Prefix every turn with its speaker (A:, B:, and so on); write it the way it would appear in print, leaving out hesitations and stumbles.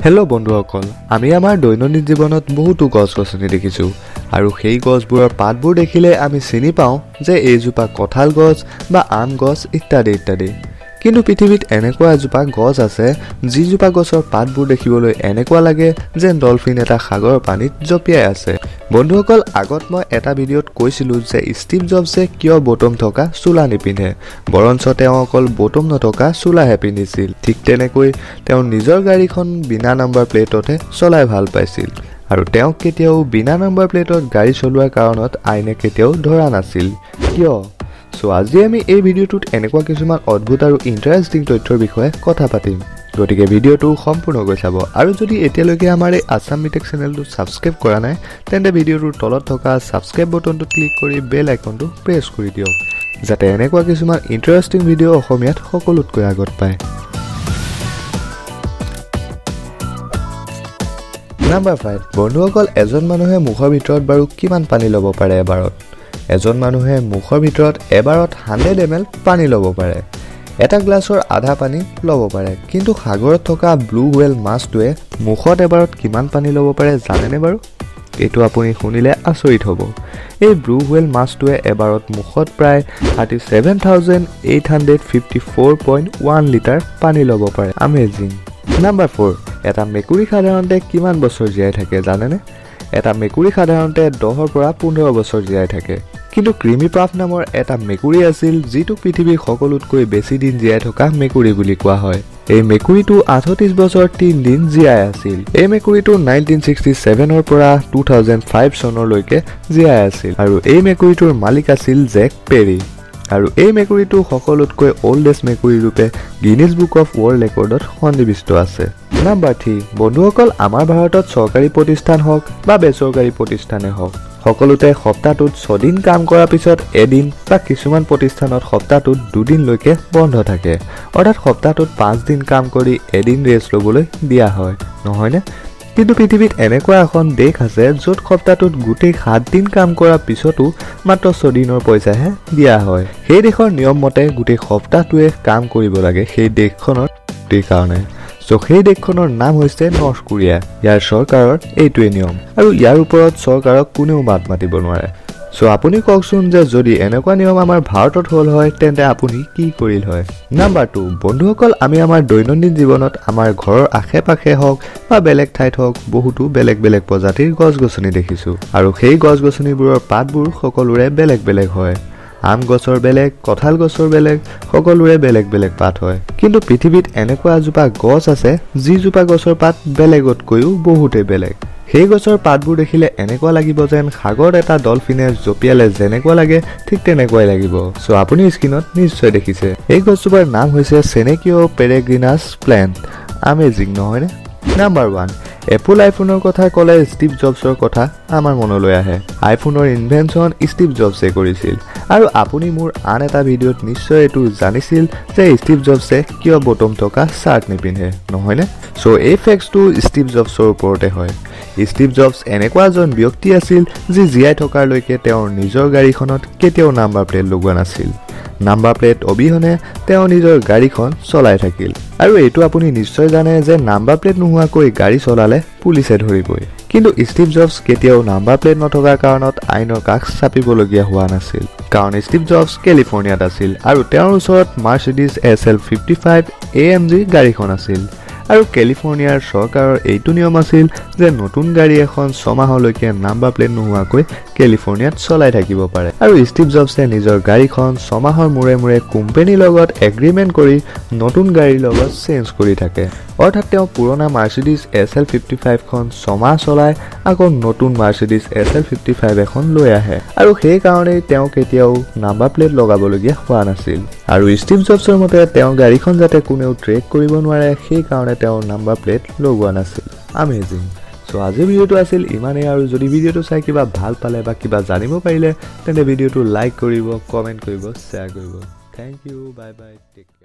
A: Hello' বন্ধুসকল, আমি আমাৰ দৈনন্দিন জীৱনত বহুতো গছ গছনি দেখিছোঁ আৰু সেই গছবোৰৰ পাতবোৰ দেখিলে আমি চিনি পাওঁ যে এইজোপা কঁঠাল গছ বা আম গছ ইত্যাদি ইত্যাদি। কিন্তু পৃথিৱীত এনেকুৱা এজোপা গছ আছে যিজোপা গছৰ পাতবোৰ দেখিবলৈ এনেকুৱা লাগে যেন ডলফিন এটা সাগৰৰ পানীত জঁপিয়াই আছে। বন্ধুসকল, আগত মই এটা ভিডিঅ'ত কৈছিলোঁ যে ষ্টিভ জবছে কিয় বটম থকা চোলা নিপিন্ধে, বৰঞ্চ তেওঁ অকল বটম নথকা চোলাহে পিন্ধিছিল। ঠিক তেনেকৈ তেওঁ নিজৰ গাড়ীখন বিনা নাম্বাৰ প্লেটতহে চলাই ভাল পাইছিল আৰু তেওঁক কেতিয়াও বিনা নাম্বাৰ প্লেটত গাড়ী চলোৱাৰ কাৰণত আইনে কেতিয়াও ধৰা নাছিল। কিয়? চ' আজি আমি এই ভিডিঅ'টোত এনেকুৱা কিছুমান অদ্ভুত আৰু ইণ্টাৰেষ্টিং তথ্যৰ বিষয়ে কথা পাতিম, গতিকে ভিডিঅ'টো সম্পূৰ্ণকৈ চাব। আৰু যদি এতিয়ালৈকে আমাৰ এই আছাম মিটেক চেনেলটো ছাবস্ক্ৰাইব কৰা নাই, তেন্তে ভিডিঅ'টোৰ তলত থকা ছাবস্ক্ৰাইব বটনটোত ক্লিক কৰি বেল আইকনটো প্ৰেছ কৰি দিয়ক, যাতে এনেকুৱা কিছুমান ইণ্টাৰেষ্টিং ভিডিঅ' অসমীয়াত সকলোতকৈ আগত পায়। নাম্বাৰ 5, বন্ধুসকল, এজন মানুহে মুখৰ ভিতৰত বাৰু কিমান পানী ল'ব পাৰে এবাৰত? এজন মানুহে মুখৰ ভিতৰত এবাৰত 100 ml পানী ল'ব পাৰে, এটা গ্লাছৰ আধা পানী ল'ব পাৰে। কিন্তু সাগৰত থকা ব্লু হুৱেল মাছটোৱে মুখত এবাৰত কিমান পানী ল'ব পাৰে জানেনে বাৰু? এইটো আপুনি শুনিলে আচৰিত হ'ব। এই ব্লু হুৱেল মাছটোৱে এবাৰত মুখত প্ৰায় 37,854.1 লিটাৰ পানী ল'ব পাৰে। আমেজিং। নাম্বাৰ 4, এটা মেকুৰী সাধাৰণতে কিমান বছৰ জীয়াই থাকে জানেনে? এটা মেকুৰী সাধাৰণতে 10ৰ পৰা 15 বছৰ জীয়াই থাকে। কিন্তু ক্ৰিমি পাফ নামৰ এটা মেকুৰী আছিল যিটো পৃথিৱীৰ সকলোতকৈ বেছি দিন জীয়াই থকা মেকুৰী বুলি কোৱা হয়। এই মেকুৰীটো 38 বছৰ 3 দিন জীয়াই আছিল। এই মেকুৰীটো 1967ৰ পৰা 2005 চনলৈকে জীয়াই আছিল আৰু এই মেকুৰীটোৰ মালিক আছিল জেক পেৰী। আৰু এই মেকুৰীটো সকলোতকৈ অল্ডেষ্ট মেকুৰী ৰূপে গিনিজ বুক অফ ৱৰ্ল্ড ৰেকৰ্ডত সন্নিৱিষ্ট আছে। নাম্বাৰ 3, বন্ধুসকল, আমাৰ ভাৰতত চৰকাৰী প্ৰতিষ্ঠান হওক বা বেচৰকাৰী প্ৰতিষ্ঠানে হওক, সকলোতে সপ্তাহটোত 6 দিন কাম কৰাৰ পিছত এদিন বা কিছুমান প্ৰতিষ্ঠানত সপ্তাহটোত 2 দিনলৈকে বন্ধ থাকে। অৰ্থাৎ সপ্তাহটোত 5 দিন কাম কৰি এদিন ৰেষ্ট ল'বলৈ দিয়া হয়, নহয়নে? কিন্তু পৃথিৱীত এনেকুৱা এখন দেশ আছে য'ত সপ্তাহটোত গোটেই 7 দিন কাম কৰাৰ পিছতো মাত্ৰ 6 দিনৰ পইচাহে দিয়া হয়। সেই দেশৰ নিয়ম মতে গোটেই সপ্তাহটোৱে কাম কৰিব লাগে সেই দেশখনৰ কাৰণে। চ' সেই দেশখনৰ নাম হৈছে নৰ্থ কোৰিয়া। ইয়াৰ চৰকাৰৰ এইটোৱে নিয়ম আৰু ইয়াৰ ওপৰত চৰকাৰক কোনেও মাত মাতিব নোৱাৰে। চ' আপুনি কওকচোন যে যদি এনেকুৱা নিয়ম আমাৰ ভাৰতত হ'ল হয়, তেন্তে আপুনি কি কৰিল হয়? নাম্বাৰ 2, বন্ধুসকল, আমি আমাৰ দৈনন্দিন জীৱনত আমাৰ ঘৰৰ আশে পাশে হওক বা বেলেগ ঠাইত হওক বহুতো বেলেগ বেলেগ প্ৰজাতিৰ গছ গছনি দেখিছোঁ আৰু সেই গছ গছনিবোৰৰ পাতবোৰ সকলোৰে বেলেগ বেলেগ হয়। আম গছৰ বেলেগ, কঁঠাল গছৰ বেলেগ, সকলোৰে বেলেগ বেলেগ পাত হয়। কিন্তু পৃথিৱীত এনেকুৱা এজোপা গছ আছে যিজোপা গছৰ পাত বেলেগতকৈও বহুতেই বেলেগ। সেই গছৰ পাতবোৰ দেখিলে এনেকুৱা লাগিব যেন সাগৰত এটা ডলফিনে জঁপিয়ালে যেনেকুৱা লাগে ঠিক তেনেকুৱাই লাগিব। চ' আপুনি স্ক্ৰীণত নিশ্চয় দেখিছে। এই গছজোপাৰ নাম হৈছে চেনেকিঅ' পেৰেগ্ৰিনাছ প্লেণ্ট। আমেজিং নহয়নে? নাম্বাৰ 1, এপল আইফোনৰ কথা ক'লে ষ্টিভ জবছৰ কথা আমাৰ মনলৈ আহে। আইফোনৰ ইনভেনশ্যন ষ্টিভ জবছে কৰিছিল আৰু আপুনি মোৰ আন এটা ভিডিঅ'ত নিশ্চয় এইটো জানিছিল যে ষ্টিভ জবছে কিয় বটম থকা চাৰ্ট নিপিন্ধে, নহয়নে? চ' এই ফেক্টটো ষ্টিভ জবছৰ ওপৰতে হয়। ষ্টিভ জবছ এনেকুৱা এজন ব্যক্তি আছিল যি জীয়াই থকালৈকে তেওঁৰ নিজৰ গাড়ীখনত কেতিয়াও নাম্বাৰ প্লেট লগোৱা নাছিল। নাম্বাৰ প্লেট অবিহনে তেওঁ নিজৰ গাড়ীখন চলাই থাকিল। আৰু এইটো আপুনি নিশ্চয় জানে যে নাম্বাৰ প্লেট নোহোৱাকৈ গাড়ী চলালে পুলিচে ধৰিবই। কিন্তু ষ্টিভ জবছ কেতিয়াও নাম্বাৰ প্লেট নথকাৰ কাৰণত আইনৰ কাষ চাপিবলগীয়া হোৱা নাছিল, কাৰণ ষ্টিভ জবছ কেলিফৰ্ণিয়াত আছিল আৰু তেওঁৰ ওচৰত মাৰ্চিডিজ SL 55 AMG গাড়ীখন আছিল। আৰু কেলিফৰ্ণিয়াৰ চৰকাৰৰ এইটো নিয়ম আছিল যে নতুন গাড়ী এখন 6 মাহলৈকে নাম্বাৰ প্লেট নোহোৱাকৈ কেলিফৰ্ণিয়াত চলাই থাকিব পাৰে। আৰু ষ্টিভ জবছে নিজৰ গাড়ীখন 6 মাহৰ মূৰে মূৰে কোম্পেনীৰ লগত এগ্ৰিমেণ্ট কৰি নতুন গাড়ীৰ লগত চেঞ্জ কৰি থাকে। অৰ্থাৎ তেওঁ পুৰণা মাৰ্চিডিজ SL 55খন 6 মাহ চলাই আকৌ নতুন মাৰ্চিডিজ SL 55 এখন লৈ আহে আৰু সেইকাৰণেই তেওঁ কেতিয়াও নাম্বাৰ প্লেট লগাবলগীয়া হোৱা নাছিল। আৰু ষ্টিভ জবছৰ মতে তেওঁ গাড়ীখন যাতে কোনেও ট্ৰেক কৰিব নোৱাৰে সেইকাৰণে তেওঁ নাম্বাৰ প্লেট লগোৱা নাছিল। আমেজিং। চ' আজিৰ ভিডিঅ'টো আছিল ইমানেই। আৰু যদি ভিডিঅ'টো চাই কিবা ভাল পালে বা কিবা জানিব পাৰিলে তেন্তে ভিডিঅ'টো লাইক কৰিব, কমেণ্ট কৰিব, শ্বেয়াৰ কৰিব। Thank you, bye bye, take care.